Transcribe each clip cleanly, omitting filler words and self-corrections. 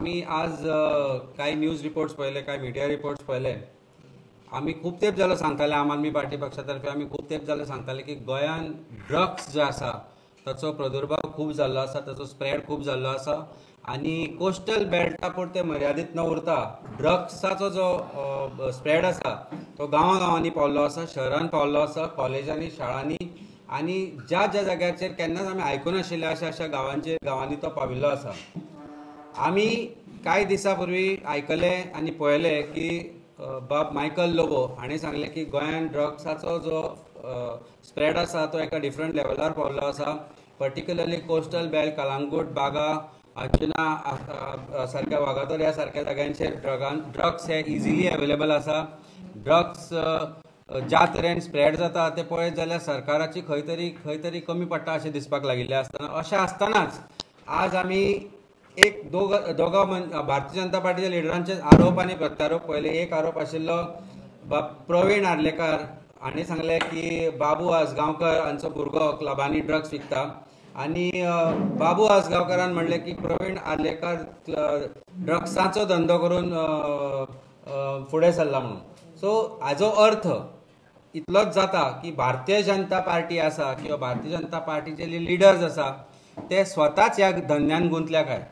आमी आज कांय न्यूज रिपोर्ट्स पळयले, कांय मिडिया रिपोर्ट्स पळयले. आमी खूब तेंप जालो सांगताले, आम आदमी पार्टी पक्षा तर्फे आमी खूब तेंप जालो सांगताले की गोंयान ड्रग्स जे आसा ताचो प्रादुर्भाव खूब जाल्लो आसा, ताचो स्प्रेड खूब जाल्लो आसा आनी कोस्टल बेल्टा पुरते मर्यादीत न उरता ड्रग्साचो जो स्प्रेड आसा तो गांवां गांवांनी पावल्लो आसा, शहरान पावल्लो आसा, कॉलेजांनी, शाळांनी आनी ज्या ज्या जाग्याचेर केन्नाच आमी आयकुनाशिल्ले अशा अशा गांवांचेर गांवांनी तो पाविल्लो आसा. आमी कांय दिसां पूर्वी आयकले आनी पळयले की बाब मायकल लोबो हाणें सांगलें की गोंयान ड्रग्साचो जो स्प्रेड आसा तो एका डिफरंट लेवलार पावल्लो आसा. Particularly coastal belt, Calangute, Baga, Anjuna सारक्या वागातोर ह्या सारक्या जाग्यांचेर ड्रग्स हे इजिली अवेलेबल आसा. ड्रग्स ज्या तरेन स्प्रेड जाता ते पळयत जाल्यार सरकाराची खंय तरी कमी पडटा अशें दिसपाक लागिल्लें आसतना, अशें आसतनाच आज आमी एक दोगा भारतीय जनता पार्टीच्या लिडरांचे आरोप आनी प्रत्यारोप पळयले. एक आरोप आशिल्लो प्रवीण आर्लेकार हांणी सांगलें की बाबू आजगांवकर हांचो भुरगो क्लबांनी ड्रग्स विकता आनी बाबू आजगांवकरान म्हणलें की प्रवीण आर्लेकार ड्रग्साचो धंदो करून फुडें सरला म्हणून. सो हाजो अर्थ इतलोच जाता की भारतीय जनता पार्टी आसा किंवा भारतीय जनता पार्टीचे जे लिडर्स आसा ते स्वताच ह्या धंद्यान गुंतल्या काय.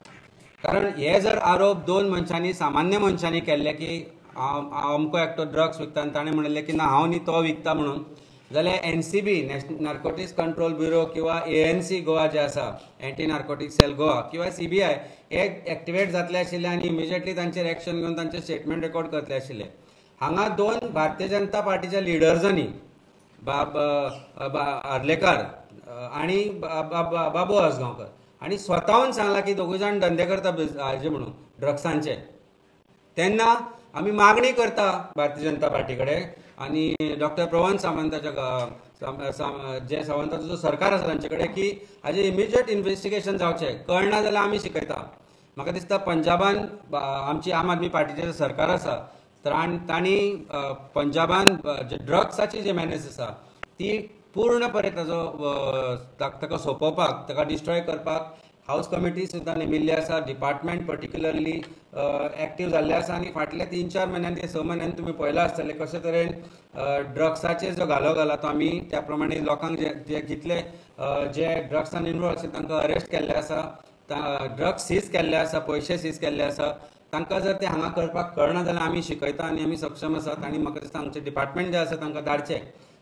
कारण हे जर आरोप दोन मनशांनी, सामान्य मनशांनी केल्ले की अमको एकटो ड्रग्स विकता आनी ताणें म्हणिल्लें की ना हांव न्ही तो विकता म्हणून, जाल्यार एनसीबी, नार्कोटिक्स कंट्रोल ब्युरो किंवा एएनसी गोवा जे आसा, एंटी नार्कोटिक्स सेल गोवा किंवा सीबीआय हे एक्टिवेट जातले आशिल्ले आनी इमिजिएटली तांचेर एक्शन घेवन तांचे स्टेटमेंट रेकॉर्ड करतले आशिल्ले. हांगा दोन भारतीय जनता पार्टीच्या लिडर्सांनी, बाब आर्लेकार आनी बाबू आजगांवकर आनी स्वताहून सांगला की दोगूय जाण धंदे करता हाजे म्हणून ड्रग्सांचे. तेन्ना आमी मागणी करता भारतीय जनता पार्टी कडेन आनी डॉक्टर प्रमोद सावंताच्या जे सावंताचो जो सरकार आसा तांचे कडेन की हाजें इमिजिएट इन्वेस्टिगेशन जावचें. कळना जाल्यार आमी शिकयता. म्हाका दिसता पंजाबान आमची आम आदमी पार्टीचें सरकार आसा तांणी पंजाबान ड्रग्साची जी मॅनेज आसा ती पूर्णपणे ताजो ताका सोंपोवपाक, ताका डिस्ट्रॉय करपाक हावज कमिटी सुद्दां नेमिल्ली आसा, डिपार्टमेंट पर्टिक्युलरली एक्टीव जाल्ले आसा आनी फाटल्या 3-4 म्हयन्यान ते 6 म्हयन्यान तुमी पळयलां आसतलें कशे तरेन ड्रग्साचेर जो घालो घाला तो आमी त्या प्रमाणे लोकांक जे जितले जे ड्रग्सान इनवॉल्व आसा तांकां अरेस्ट केल्ले आसा, ड्रग्स सीज केल्ले आसा, पयशे सीज केल्ले आसा. तांकां जर ते हांगा करपाक कळना जाल्यार आमी शिकयता आनी आमी सक्षम आसात आनी म्हाका दिसता आमचें डिपार्टमेंट जें आसा तांकां धाडचें.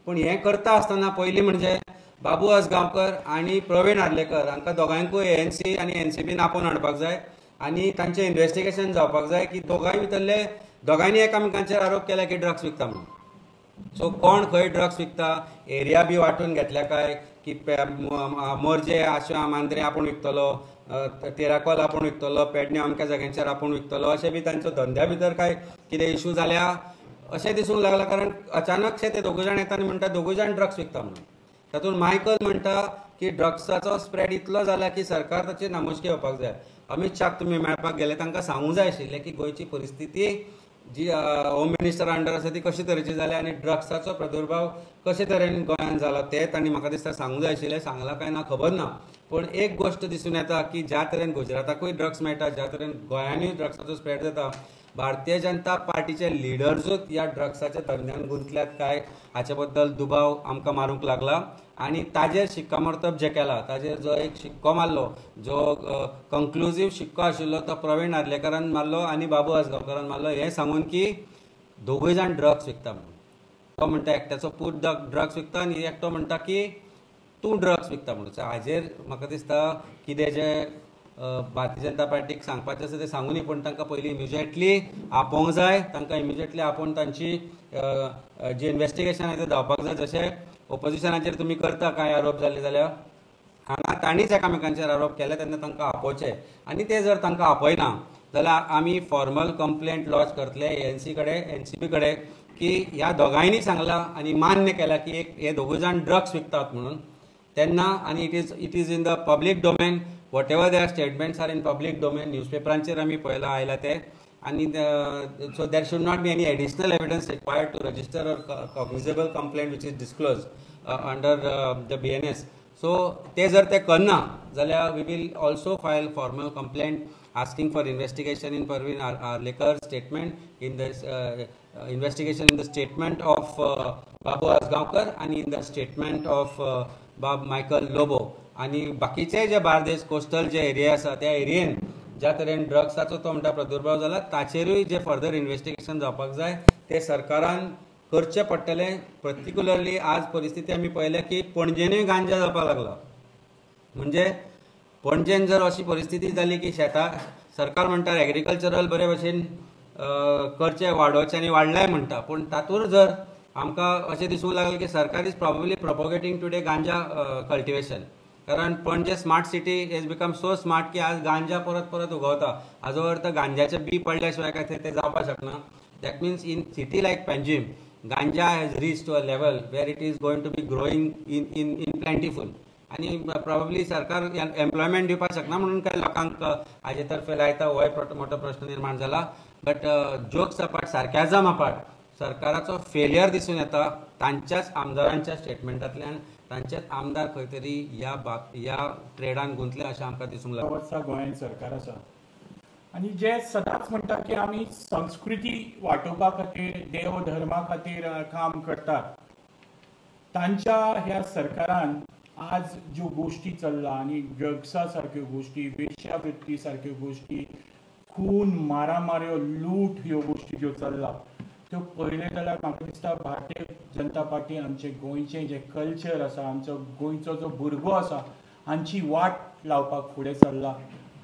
पूण हें करता आसतना पयलीं म्हणजे बाबू आजगांवकर आनी प्रवीण आर्लेकर हांकां दोगांयकूय एएनसी आनी एनसीबीन आपोवन हाडपाक जाय आनी तांचें इन्वेस्टिगेशन जावपाक जाय की दोगांय भितरले दोगांयनी एकामेकांचेर आरोप केला की ड्रग्स विकता म्हणून. सो कोण खंय ड्रग्स विकता, एरिया बी वांटून घेतल्या काय की मोरजे, आशा, मांद्रे आपूण विकतलो, तेराकोल आपूण विकतलो, पेडणे अमक्या जाग्यांचेर आपूण विकतलो, अशें बी तांचो धंद्या भितर काय कितें इशू जाल्या अशें दिसूंक लागलां. कारण अचानकशे ते दोगूय जाण येता आनी म्हणटा दोगूय जाण ड्रग्स विकता म्हणून. तातूंत मायकल म्हणटा की ड्रग्साचो स्प्रेड इतलो जाला की सरकार ताचेर नामोशकी येवपाक जाय. अमीत शाहक तुमी मेळपाक गेले तांकां सांगूंक जाय आशिल्लें की गोंयची परिस्थिती जी होम मिनिस्टर अंडर आसा ती कशे तरेची जाल्या आनी ड्रग्साचो प्रादुर्भाव कशे तरेन गोंयांत जाला ते तांणी म्हाका दिसता सांगूंक जाय आशिल्लें. सांगलां काय ना खबर ना, पूण एक गोश्ट दिसून येता की ज्या तरेन गुजराताकूय ड्रग्स मेळटा, ज्या तरेन गोंयांनीय ड्रग्साचो स्प्रेड जाता, भारतीय जनता पार्टीचे लिडर्सूच ह्या ड्रग्साच्या धंद्यान गुंतल्यात काय हाचे बद्दल दुबाव आमकां मारूंक लागला. आनी ताजेर शिक्कामोर्तब जें केलां, ताजेर जो एक शिक्को मारलो, जो कंक्लुजीव शिक्को आशिल्लो तो प्रवीण आर्लेकारान मारलो आनी बाबू आजगांवकरान मारलो, हें सांगून की दोगूय जाण ड्रग्स विकता म्हणून. तो म्हणटा एकट्याचो पूत ड्रग्स विकता आनी एकटो म्हणटा की तूं ड्रग्स विकता म्हणून. सो हाजेर म्हाका दिसता कितें जें भारतीय जनता पार्टीक सांगपाचें आसा तें सांगुनी, पूण तांकां पयलीं इमिजिएटली आपोवंक जाय, तांकां इमिजिएटली आपोवन तांची जी इन्वेस्टिगेशन आसा तें जावपाक जाय. जशें ओपोजिशनाचेर तुमी करता कांय आरोप जाले जाल्यार हांगा तांणीच एकामेकांचेर आरोप केले तेन्ना तांकां आपोवचें आनी ते जर तांकां आपयना जाल्यार आमी फॉर्मल कंप्लेंट लॉज करतले एएनसी कडेन, एनसीबी कडेन की ह्या दोगांयनी सांगलां आनी मान्य केलां की एक हे दोगूय जाण ड्रग्स विकतात म्हणून. तेन्ना आनी it is in the public domain, whatever their statements are in public domain, न्यूजपेपरांचेर आमी पळयलां आयला ते. आनी so there should not be any additional evidence required to register or cognizable complaint which is disclose under the BNS. So ते जर ते करना जाल्यार we will also file formal complaint asking for investigation in Praveen Arlekar statement, in the investigation in the statement of Babu Ajgaonkar आनी in the statement of Bab Michael Lobo. आनी बाकीचे जे Bardez coastal जे area आसा त्या एरियेन ज्या तरेन ड्रग्साचो तो म्हणटा प्रादुर्भाव जाला ताचेरूय जे फर्दर इन्वेस्टिगेशन जावपाक जाय ते सरकारान करचें पडटलें. पर्टिक्युलरली आज परिस्थिती आमी पळयल्या की पणजेनूय गांजा जावपाक लागला. म्हणजे पणजेन जर अशी परिस्थिती जाली की शेतां सरकार म्हणटा एग्रीकल्चरल बरे भशेन करचें वाडोवचें आनी वाडलाय म्हणटा, पूण तातूंत जर आमकां अशें दिसूंक लागलें की सरकार is probably propagating today ganja cultivation. कारण Panaji smart city has become so smart की आज गांजा परत परत उगवता. हाजो अर्थ गांजाचें बी पडल्या शिवाय काय तें जावपाक शकना. That means in city like Panjim ganja has reach to a level where it is going to be growing in in in plentiful. आनी प्रॉबेबली सरकार एम्प्लॉयमेंट दिवपाक शकना म्हणून काय लोकांक हाजे तर्फे लायता होय मोठो प्रश्न निर्माण जाला. But jokes apart, sarcasm apart, सरकाराचो फेलियर दिसून येता तांच्याच आमदारांच्या स्टेटमेंटांतल्यान. तांचेच आमदार खंय तरी ह्या ह्या ट्रेडान गुंतले अशें आमकां दिसूंक लागलां. वर्सां गोंयांत सरकार आसा आनी जे सदांच म्हणटा की आमी संस्कृती वाटोवपा खातीर, देव धर्मा खातीर काम करतात, तांच्या ह्या सरकारान आज ज्यो गोश्टी चल्ला आनी ड्रग्सा सारक्यो गोश्टी, वेश्यावृत्ती सारक्यो गोश्टी, खून, मारामाऱ्यो, लूट ह्यो गोश्टी ज्यो चल्ला त्यो पळयलें जाल्यार म्हाका दिसता भारतीय जनता पार्टी आमचें गोंयचें जें कल्चर आसा, आमचो गोंयचो जो भुरगो आसा हांची वाट लावपाक फुडें सरला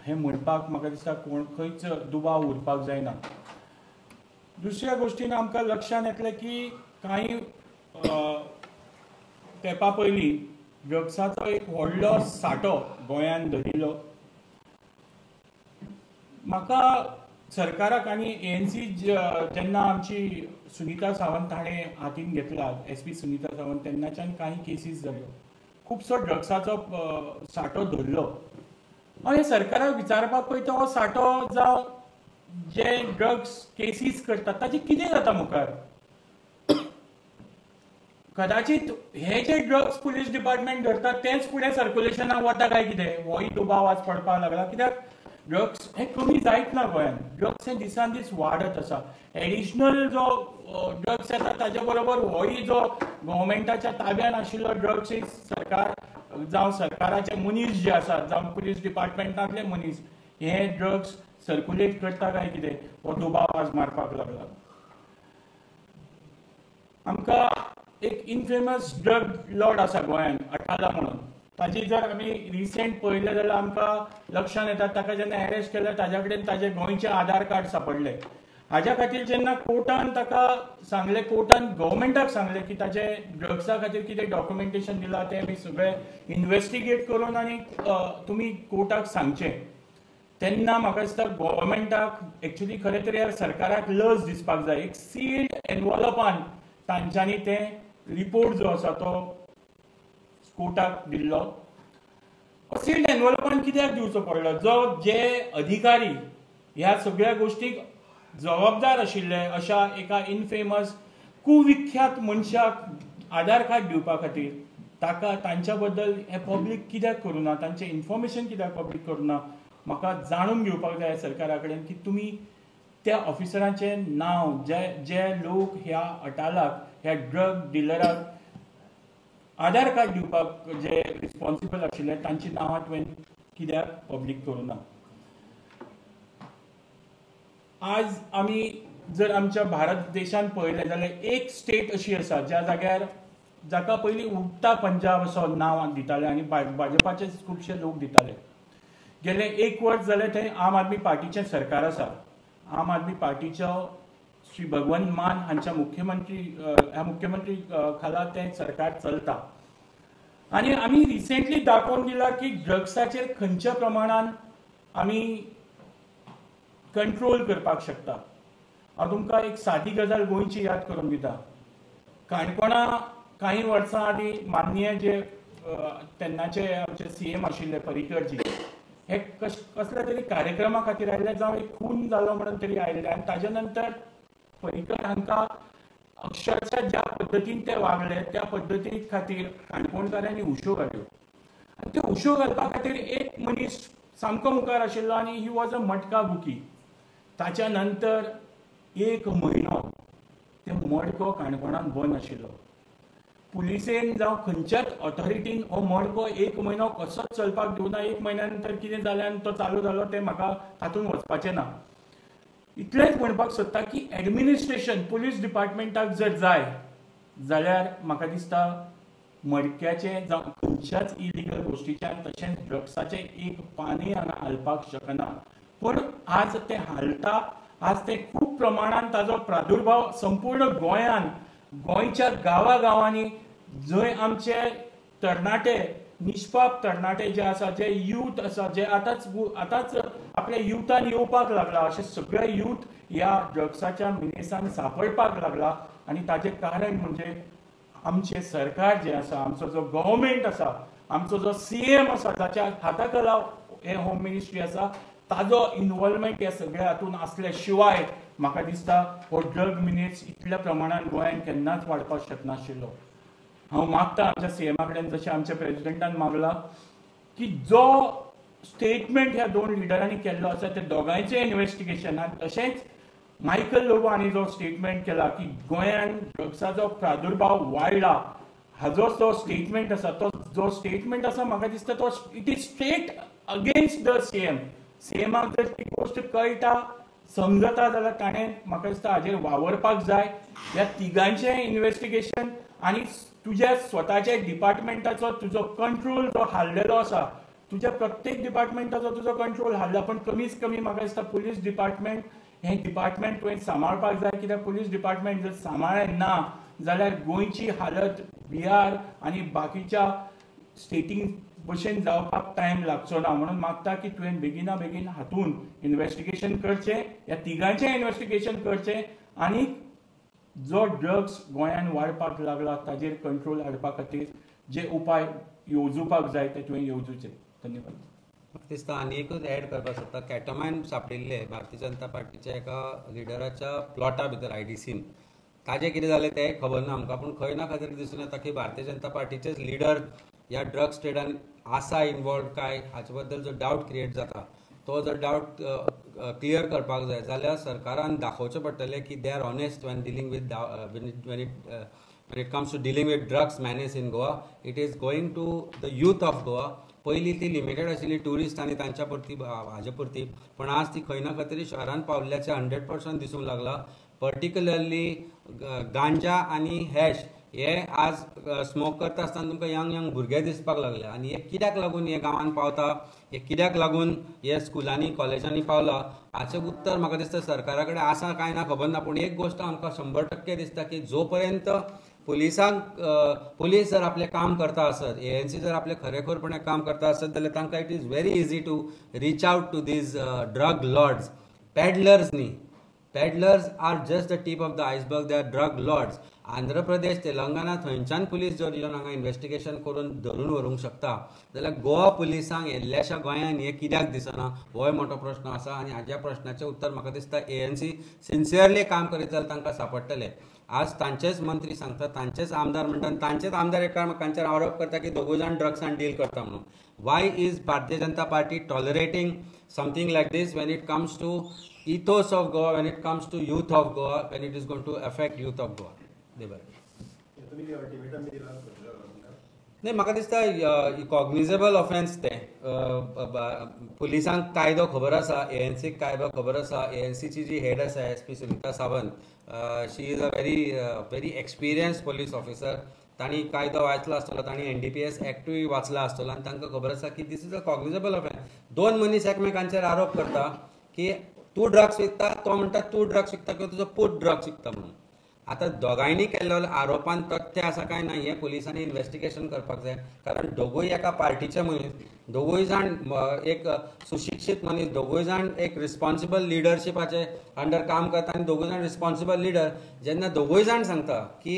हें म्हणपाक म्हाका दिसता कोण खंयच दुबाव उरपाक जायना. दुसऱ्या गोश्टीन आमकां लक्षांत येतलें की कांय तेंपा पयलीं ड्रग्साचो एक व्हडलो सांठो गोंयांत धरिल्लो. म्हाका सरकाराक आनी एएनसी जेन्ना आमची सुनीता सावंत हाणें हातीन घेतला, एस पी सुनीता सावंत, तेन्नाच्यान कांय केसीस जाल्यो, खुबसो ड्रग्साचो सांठो धरलो. हांव हे सरकाराक विचारपाक पळयता हो सांठो जावं जे ड्रग्स केसीस करतात ताचें कितें जाता मुखार? कदाचित हे जे ड्रग्स पुलीस डिपार्टमेंट धरतात तेच फुडें सर्क्युलेशनाक वता काय कितें, होय दुबाव आज पडपाक लागला. कित्याक ड्रग्स हे कमी जायत ना गोंयांत, ड्रग्स हे दिसान दीस वाडत आसा. एडिशनल जो ड्रग्स येता ताजे बरोबर होय जो गव्हर्मेंटाच्या ताब्यान आशिल्लो ड्रग्स सरकार जावं सरकाराचे मनीस जे आसात जावं पुलीस डिपार्टमेंटांतले मनीस हे ड्रग्स सर्क्युलेट करता काय कितें हो दुबाव आज मारपाक लागला. आमकां एक इनफेमस ड्रग लॉर्ड आसा गोंयांत, अटाला म्हणून, ताजी जर आमी रिसेंट पळयलें जाल्यार आमकां लक्षांत येता ताका जेन्ना अरेस्ट केलें ताज्या कडेन ताजे गोंयचें आधार कार्ड सांपडलें. हाज्या खातीर जेन्ना कोर्टान ताका सांगलें, कोर्टान गव्हर्मेंटाक सांगलें की ताजे ड्रग्सा खातीर कितें डॉक्युमेंटेशन दिलां तें आमी सगळें इन्वेस्टिगेट करून आनी तुमी कोर्टाक सांगचें, तेन्ना म्हाका दिसता गव्हर्मेंटाक एक्चुली खरें तर ह्या सरकाराक लज दिसपाक जाय. एक सील्ड एनवलपान तांच्यांनी तें रिपोर्ट जो आसा तो कोर्टाक दिल्लो. सील्ड एनवलपान कित्याक दिवचो पडलो? जो जे अधिकारी ह्या सगळ्या गोश्टीक जबाबदार आशिल्ले अशा एका इनफेमस कुविख्यात मनशाक आधार कार्ड दिवपा खातीर ताका तांच्या बद्दल हें पब्लीक कित्याक करूं ना, तांचें इन्फॉर्मेशन कित्याक पब्लीक करूं ना, म्हाका जाणून घेवपाक जाय सरकारा कडेन की तुमी त्या ऑफिसरांचें नांव जे जे लोक ह्या अटालाक, ह्या ड्रग डिलराक आधार कार्ड दिवपाक जे रिस्पॉन्सिबल आशिल्ले तांची नांवां तुवें कित्याक पब्लीक करूं ना. आज आमी जर आमच्या भारत देशांत पळयलें जाल्यार एक स्टेट अशी आसा ज्या जाग्यार जाका पयलीं उडटा पंजाब असो नांव दिताले आनी भाजपाचे खुबशे लोक दिताले. गेले एक वर्स जालें थंय आम आदमी पार्टीचें सरकार आसा. आम आदमी पार्टीचो श्री भगवंत मान हांच्या मुख्यमंत्री ह्या मुख्यमंत्री खाला तें सरकार चलता आनी आमी रिसेंटली दाखोवन दिलां की ड्रग्साचेर खंयच्या प्रमाणान आमी कंट्रोल करपाक शकता. हांव तुमकां एक सादी गजाल गोंयची याद करून दिता. काणकोणा कांय वर्सां आदीं माननीय जे तेन्नाचे आमचे सीएम आशिल्ले पर्रीकरजी हे कसल्या तरी कार्यक्रमा खातीर आयिल्ले, जावं एक खून जालो म्हणून तरी आयिल्ले आनी ताजे नंतर पर्रीकर हांकां अक्षरशा ज्या पद्दतीन ते वागले त्या पद्दती खातीर काणकोणकारांनी उश्यो घाल्यो आनी त्यो उश्यो घालपा खातीर एक मनीस सामको मुखार आशिल्लो आनी he was a matka bookie. ताच्या नंतर 1 म्हयनो ते मडको काणकोणान बंद आशिल्लो. पुलिसेन जावं खंयच्याच ऑथॉरिटीन हो मडको 1 म्हयनो कसोच चलपाक दिवना. 1 म्हयन्या नंतर कितें जालें आनी तो चालू जालो तें म्हाका तातूंत वचपाचें ना. इतलेंच म्हणपाक सोदता की एडमिनिस्ट्रेशन पुलीस डिपार्टमेंटाक जर जाय जाल्यार म्हाका दिसता मडक्याचें जावं खंयच्याच इलिगल गोश्टीच्यान तशेंच ड्रग्साचें एक पानय हांगा हालपाक शकना. पूण आज तें हालता, आज तें खूब प्रमाणान ताजो प्रादुर्भाव संपूर्ण गोंयान, गोंयच्या गांवागांवांनी जंय आमचे तरणाटे, निष्पाप तरणाटे जे आसा, जे यूथ आसा, जे आतांच आतांच आपल्या युथान येवपाक लागला, अशे सगळे यूथ ह्या ड्रग्साच्या मिनेसान सापडपाक लागला. आनी ताचें कारण म्हणजे आमचें सरकार जें आसा, आमचो जो गव्हर्मेंट आसा, आमचो जो सीएम आसा, जाच्या हाता खाला हें होम मिनिस्ट्री आसा, ताजो इन्वॉल्वमेंट ह्या सगळ्या हातून आसल्या शिवाय म्हाका दिसता हो ड्रग मिनेस इतल्या प्रमाणान गोंयांत केन्नाच वाडपाक शकनाशिल्लो. हांव मागता आमच्या सीएमा कडेन, जशें आमच्या प्रेजिडेंटान मागला की जो स्टेटमेंट ह्या 2 लिडरांनी केल्लो आसा ते दोगांयचें इन्वेस्टिगेशन, आनी तशेंच मायकल लोबो हांणी जो स्टेटमेंट केला की गोंयांत ड्रग्साचो प्रादुर्भाव वाडला, हाजो जो स्टेटमेंट आसा, तो जो स्टेटमेंट आसा म्हाका दिसता तो it is straight against the CM. सीएमाक जर ती गोश्ट कळटा, समजता जाल्यार ताणें म्हाका दिसता हाजेर वावरपाक जाय. ह्या तिगांचें इन्वेस्टिगेशन आनी तुज्या स्वताच्या डिपार्टमेंटाचो तुजो कंट्रोल जो हाडलेलो आसा, तुज्या प्रत्येक डिपार्टमेंटाचो तुजो कंट्रोल हाडला, पण कमीच कमी म्हाका दिसता पुलीस डिपार्टमेंट हें डिपार्टमेंट तुवें सांबाळपाक जाय. कित्याक पुलीस डिपार्टमेंट जर सांबाळ्ळें ना जाल्यार गोंयची हालत बिहार आनी बाकीच्या स्टेटींग भशेन जावपाक टायम लागचो ना. म्हणून मागता की तुवें बेगिना बेगीन हातून इन्वेस्टिगेशन करचें, ह्या तिगांचें इन्वेस्टिगेशन करचें आनी जो ड्रग्स गोंयांत वाडपाक लागला ताजेर कंट्रोल हाडपा खातीर जे उपाय येवजुपाक जाय ते तुवें येवजुचे. धन्यवाद. म्हाका दिसता आनी एकूच एड करपाक सोदता, कॅटमायन सांपडिल्ले भारतीय जनता पार्टीच्या एका लिडराच्या प्लॉटा भितर आयडीसीन, ताजें कितें जालें तें खबर ना आमकां, पूण खंय ना खंय तरी दिसून येता की भारतीय जनता पार्टीचेच लिडर ह्या ड्रग्स ट्रेडान आसा इनवॉल्व काय हाचे बद्दल जो डावट क्रिएट जाता तो जर डावट क्लियर करपाक जाय जाल्यार सरकारान दाखोवचें पडटलें की they are honest when dealing with when it comes to dealing with drugs menace in Goa. It is going to the youth of Goa. पयलीं ती लिमिटेड आशिल्ली ट्युरिस्ट आनी तांच्या पुरती हाजे पुरती, पण आज ती खंय ना खंय तरी शहरान पावल्ल्याचें 100% दिसूंक लागला. पर्टिक्युलरली गांजा आनी हॅश हे आज स्मोक करता आसतना तुमकां यंग यंग भुरगे दिसपाक लागले आनी हे कित्याक लागून हे गांवांत पावता, हे कित्याक लागून हे स्कुलांनी कॉलेजांनी पावला हाचें उत्तर म्हाका दिसता सरकारा कडेन आसा काय ना खबर ना. पूण एक गोश्ट आमकां 100% दिसता की जो पर्यंत पुलिसांक पुलीस जर आपलें काम करता आसत, एएनसी जर आपलें खरेखोरपणे काम करता आसत जाल्यार तांकां it is very easy to reach out to these drug lords, peddlers न्ही. Peddlers are just the tip of the iceberg, they are drug lords. Andhra Pradesh, Telangana थंयच्यान पुलीस जर येवन हांगा इन्वेस्टिगेशन करून धरून व्हरूंक शकता जाल्यार गोवा पुलिसांक येल्ल्याशा गोंयांत हें कित्याक दिसना होय मोठो प्रश्न आसा. आनी हाज्या प्रश्नाचें उत्तर म्हाका दिसता एएनसी सिन्सियरली काम करीत जाल्यार तांकां सांपडटलें. आज तांचेच मंत्री सांगता, तांचेच आमदार म्हणटा आनी तांचेच आमदार एकामेकांचेर आरोप करता की दोगूय जाण ड्रग्सान डील करता म्हणून. Why is Bharatiya Janata Party tolerating something like this when it comes to ethos of Goa, when it comes to youth of Goa, when it is going to affect youth of Goa? नाही, म्हाका दिसता cognizable offence तें. पुलिसांक कायदो खबर आसा, एएनसीक कायदो खबर आसा. एएनसीची जी हेड आसा SP Sunita Sawant, she is a very very experienced police officer. तांणी कायदो वाचला आसतलो, तांणी एनडीपीएस एक्टूय वाचला आसतलो आनी तांकां खबर आसा की this is a cognizable offence. दोन मनीस एकमेकांचेर आरोप करता की तूं ड्रग्स विकता, तो म्हणटा तूं ड्रग्स विकता किंवा तुजो पूत ड्रग्स विकता म्हणून. आतां दोगांयनी केल्लो आरोपान तथ्य आसा काय ना हें पुलिसांनी इन्वेस्टिगेशन करपाक जाय, कारण दोगूय एका पार्टीचे मनीस, दोगूय जाण एक सुशिक्षीत मनीस, दोगूय जाण एक रिस्पॉन्सिबल लिडरशिपाचे अंडर काम करता आनी दोगूय जाण रिस्पॉन्सिबल लिडर. जेन्ना दोगूय जाण सांगता की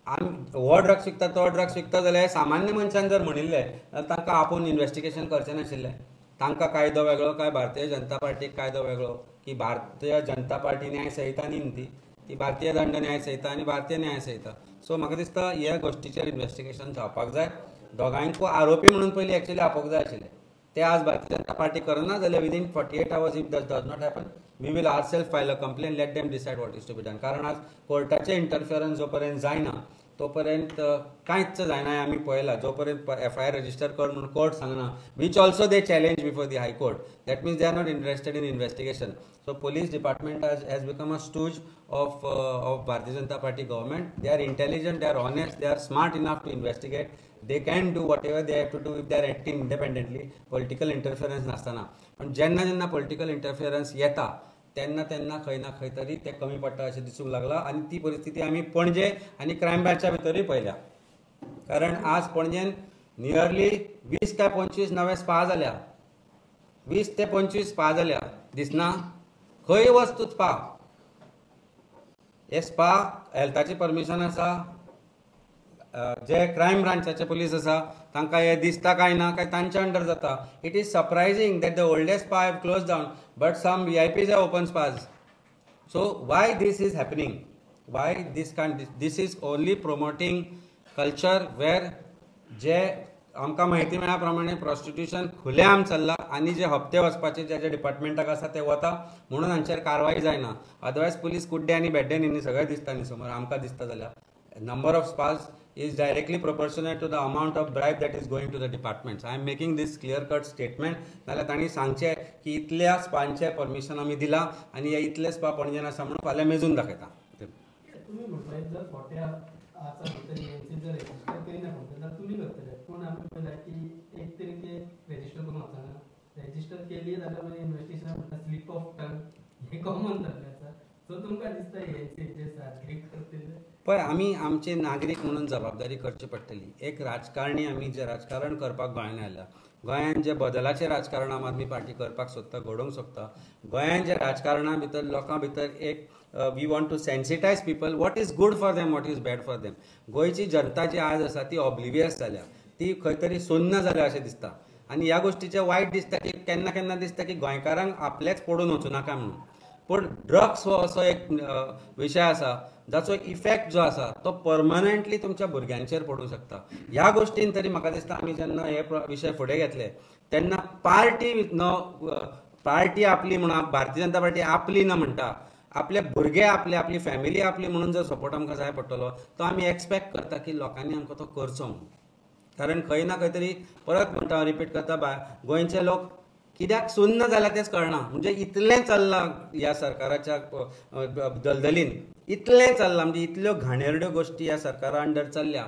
आमी हो ड्रग्स विकता तो ड्रग्स विकता जाल्यार सामान्य मनशान जर म्हणिल्लें जाल्यार तांकां आपोवन इन्वेस्टिगेशन करचें नाशिल्लें. तांकां कायदो वेगळो काय भारतीय जनता पार्टीक कायदो वेगळो, की भारतीय जनता पार्टी न्याय संहिता न्ही ती, ती भारतीय दंड न्याय संहिता आनी भारतीय न्याय संहिता. सो म्हाका दिसता ह्या गोश्टीचेर इन्वेस्टिगेशन जावपाक जाय. दोगांयकूय आरोपी म्हणून पयलीं एक्चुअली आपोवंक जाय आशिल्लें. ते आज भारतीय जनता पार्टी करना जाल्यार within 48 hours if that does not happen we will ourself file a complaint, let them decide what is to be done. कारण आज कोर्टाचें इंटरफियरन्स जो पर्यंत जायना तो पर्यंत कांयच जायना हें आमी पळयलां. जो पर्यंत एफआयआर रजिस्टर कर म्हणून कोर्ट सांगना, which also they challenge before the high court, that means they are not interested in investigation. So police department has become a stooge of Bharatiya Janata Party government. They are intelligent, they are honest, they are smart enough to investigate. They can do whatever they have to do if they are acting independently, political interference नासतना. पण जेन्ना जेन्ना political इंटरफियरन्स येता तेन्ना तेन्ना खंय ना खंय तरी ते कमी पडटा अशें दिसूंक लागलां आनी ती परिस्थिती आमी पणजे आनी क्रायम ब्रांचा भितरूय पळयल्या. कारण आज पणजेन नियरली 20 काय 25 नवे स्पा जाल्या, 20 ते 25 स्पा जाल्या, दिसना खंय वच तूं स्पा. हे स्पा हेल्थाची परमिशन आसा, जे क्रायम ब्रांचाचे पुलीस आसा तांकां हे दिसता काय ना काय तांच्या अंडर जाता. It is surprising that the oldest spa have close down but some VIPs have open spas. So why this is happening, why this can, this is only promoting culture where जे आमकां म्हायती मेळ्ळ्या प्रमाणे prostitution खुलेआम चल्लां आनी जे हप्ते वचपाचे ज्या ज्या डिपार्टमेंटाक आसा ते वता म्हणून हांचेर कारवाय जायना. अदरवायज पुलीस कुड्डे आनी भेड्डे न्ही, सगळें दिसता न्ही समोर आमकां दिसता जाल्यार. Number of spas is directly proportionate to the amount of bribe that is going to the departments. I am making this clear cut statement. नाल्यार तांणी सांगचें की इतल्या स्पांचें परमिशन आमी दिलां आनी हे इतले स्पा पणजेन आसा म्हणून फाल्यां मेजून दाखयता. तुमी म्हटलें जर फोट्या आसा भितर एएनसी जर रेजिस्टर करिना जाल्यार तुमी करतले, पूण आमी पळयलां की एक तरी ते रेजिस्टर करूंक वचना, रेजिस्टर केली जाल्यार मागीर इन्वेस्टिगेशन म्हणटा स्लीप ऑफ टंग हें कॉमन जाल्लें आसा. सो तुमकां दिसता एएनसी सारकें करतले? पळय, आमी आमचे नागरीक म्हणून जबाबदारी करची पडटली. एक राजकारणी आमी जे राजकारण करपाक गोंयान आयल्या, गोंयान जे बदलाचें राजकारण आम आदमी पार्टी करपाक सोदता, घडोवंक सोदता, गोंयान जे राजकारणा भितर लोकां भितर एक we want to sensitize people what is good for them, what is bad for them. गोंयची जनता जी आज आसा ती ऑब्लिवियस जाल्या, ती खंय तरी सुन्न जाल्या अशें दिसता. आनी ह्या गोश्टीचें वायट दिसता की केन्ना केन्ना दिसता की गोंयकारांक आपलेच पडून वचूं नाका म्हणून. पूण ड्रग्स हो असो एक विशय आसा जाचो इफेक्ट जो आसा तो परमनंटली तुमच्या भुरग्यांचेर पडूंक शकता. ह्या गोश्टीन तरी म्हाका दिसता आमी जेन्ना हे विशय फुडें घेतले तेन्ना पार्टी न पार्टी आपली म्हणून भारतीय जनता पार्टी आपली ना म्हणटा, आपले भुरगे आपले, आपली फॅमिली आपली म्हणून जर सपोर्ट आमकां जाय पडटलो तो आमी एक्सपेक्ट करता की लोकांनी आमकां तो करचो म्हणून. कारण खंय ना खंय तरी परत म्हणटा, रिपीट करता, गोंयचे लोक कित्याक सुन्न जाल्या तेंच कळना. म्हणजे इतलें चल्लां ह्या सरकाराच्या दलदलीन, इतलें चल्लां म्हणजे इतल्यो घाणेरड्यो गोश्टी ह्या सरकारा अंडर चल्ल्या,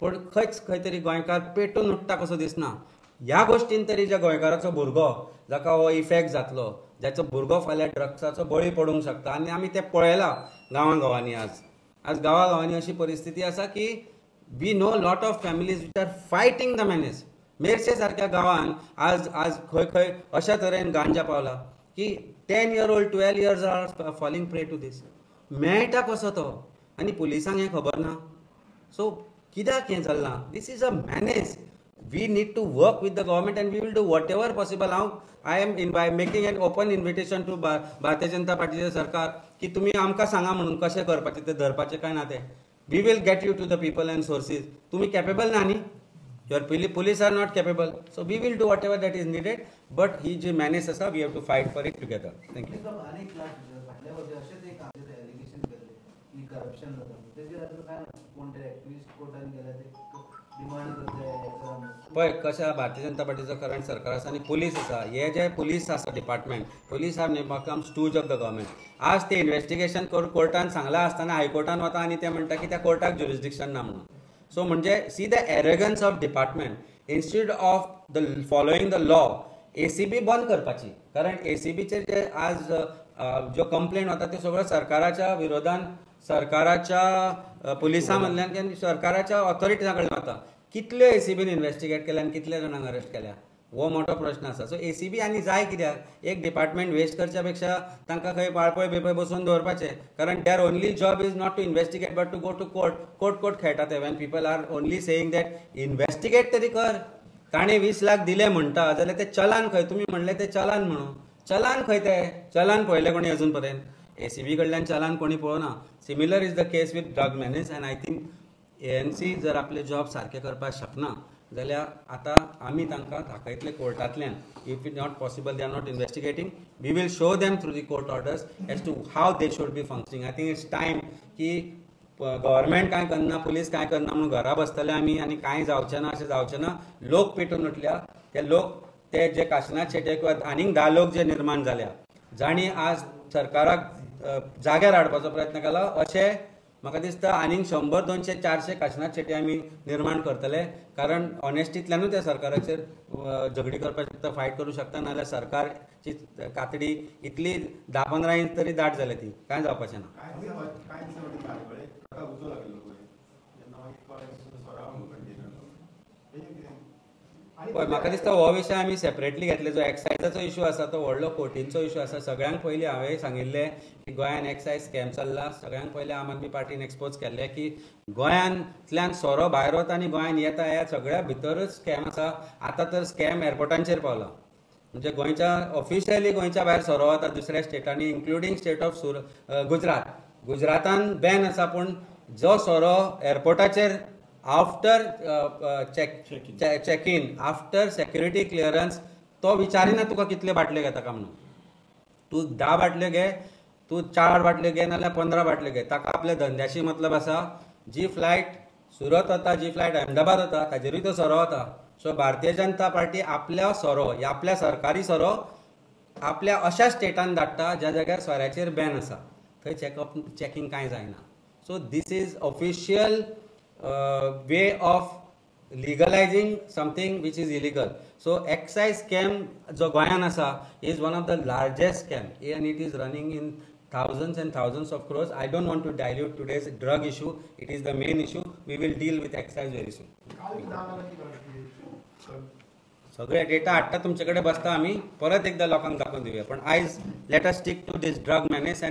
पूण खंयच खंय तरी गोंयकार पेटून उठ्ठा कसो दिसना. ह्या गोश्टीन तरी ज्या गोंयकाराचो भुरगो जाका हो इफेक्ट जातलो, जाचो भुरगो फाल्यां ड्रग्साचो बळी पडूंक शकता, आनी आमी तें पळयलां गांवां गांवांनी. आज आज गांवा गांवांनी अशी परिस्थिती आसा की we know lot of families which are fighting the menace. Merces सारक्या गांवान आज आज खंय खंय अशा तरेन गांजा पावला की 10 year old 12 years are falling prey to this. मेळटा कसो तो आनी पुलिसांक हें खबर ना. सो कित्याक हें चल्लां? This is a menace. We need to work with the government and we will do whatever possible. हांव I am in by making an open invitation to Bharatiya Janata पार्टीचें सरकार की तुमी आमकां सांगा म्हणून कशें करपाचें तें, धरपाचें काय ना तें. We will get you to the people and sources. तुमी कॅपेबल ना न्ही, your police are not capable, so we will do whatever that is needed. But he ji menace आसा, we have to fight for it together. Thank you. पळय कशें Bharatiya Janata पार्टीचो current सरकार आसा आनी police आसा, हे जे पुलीस आसा department, police have become stooge of the government. आज ते इन्वेस्टिगेशन करून कोर्टान सांगलां आसतना हायकोर्टान वता आनी ते म्हणटा की त्या कोर्टाक ज्युरिस्डिक्शन ना म्हणून. सो म्हणजे see the arrogance of department. Instead of the following the law, ACB बंद करपाची. कारण एसीबीचे जे आज ज्यो कंप्लेन वता त्यो सगळ्यो सरकाराच्या विरोधान, सरकाराच्या पुलिसां मदल्यान, सरकाराच्या ऑथॉरिटीजां कडल्यान वता. कितल्यो एसीबीन इन्वेस्टिगेट केल्या आनी कितल्या जाणांक अरेस्ट केल्या हो मोठो प्रश्न आसा. सो एसीबी आनी जाय कित्याक? एक डिपार्टमेंट वेस्ट करच्या पेक्षा तांकां खंय वाळपय बिळपय बसोवन दवरपाचें. कारण their only job is not to investigate but to go to court. Court court खेळटा ते. When people are only saying that investigate तरी कर. ताणें 20 लाख दिले म्हणटा जाल्यार ते चलान खंय? तुमी म्हणलें ते चलान म्हणून, चलान खंय ते? चलान पळयलें कोणी अजून पर्यंत? एसीबी कडल्यान चलान कोणी पळोवना. Similar is the case with drug menace. And I think ANC जर आपले जॉब सारकें करपाक शकना जाल्यार आतां आमी तांकां दाखयतले कोर्टांतल्यान. If it not possible, they are not investigating, we will show them through the court orders as to how they should be functioning. I think it's time की गव्हर्मेंट कांय करना, पुलीस कांय करना म्हणून घरा बसतले आमी आनी कांय जावचें ना अशें जावचें ना. लोक पेटून उठल्या, ते लोक ते जे काशिनाथ शेट्ये किंवा आनीक 10 लोक जे निर्माण जाल्या जांणी आज सरकाराक जाग्यार हाडपाचो प्रयत्न केला, अशें म्हाका दिसता आनीक 100, 200, 400 काशिनाथ शेट्ये आमी निर्माण करतले. कारण ऑनेस्टींतल्यानूच त्या सरकाराचेर झगडी करपाक शकता, फायट करूं शकता. नाजाल्यार सरकारची कातडी इतली 10-15 इंच तरी दाट जाल्या, ती कांय जावपाचें ना. पळय, म्हाका दिसता हो विशय आमी सेपरेटली घेतले. जो एक्सायजाचो इशू आसा तो व्हडलो कोटींचो इशू आसा. सगळ्यांक पयलीं हांवें सांगिल्लें की गोंयान एक्सायज स्कॅम चल्ला. सगळ्यांक पयलीं आम आदमी पार्टीन एक्सपोज केल्लें की गोंयांतल्यान सोरो भायर वता आनी गोंयान येता, ह्या सगळ्या भितरूच स्कॅम आसा. आतां तर स्कॅम एअरपोर्टांचेर पावला. म्हणजे गोंयच्या ऑफिशियली गोंयच्या भायर सोरो वता दुसऱ्या स्टेटांनी, इन्क्लुडींग स्टेट ऑफ गुजरात. गुजरातान बॅन आसा, पूण जो सोरो एअरपोर्टाचेर after check in, after security clearance, तो विचारिना तुका कितले बाटल्यो घेता काय म्हणून. तूं 10 बाटल्यो घे, तूं 4 बाटल्यो घे, नाजाल्यार 15 बाटल्यो घे, ताका आपल्या धंद्याशी मतलब आसा. जी फ्लायट सुरत वता, जी फ्लायट अहमदाबाद वता, ताजेरूय तो सोरो वता. सो भारतीय जनता पार्टी आपल्या सोरो, आपल्या सरकारी सोरो आपल्या अशा स्टेटान धाडटा ज्या जाग्यार सोऱ्याचेर बॅन आसा, थंय चॅकअप चॅकिंग कांय जायना. So this is official way of legalizing something which is illegal. So excise scam जो गोंयान आसा is one of the largest scam and it is running in thousands and thousands of crores. I don't want to dilute today's drug issue. It is the main issue. We will deal with excise very soon. सगळे data हाडटा तुमचे कडेन बसता, आमी परत एकदा लोकांक दाखोवन दिवया. पण आयज let us stick to this drug menace and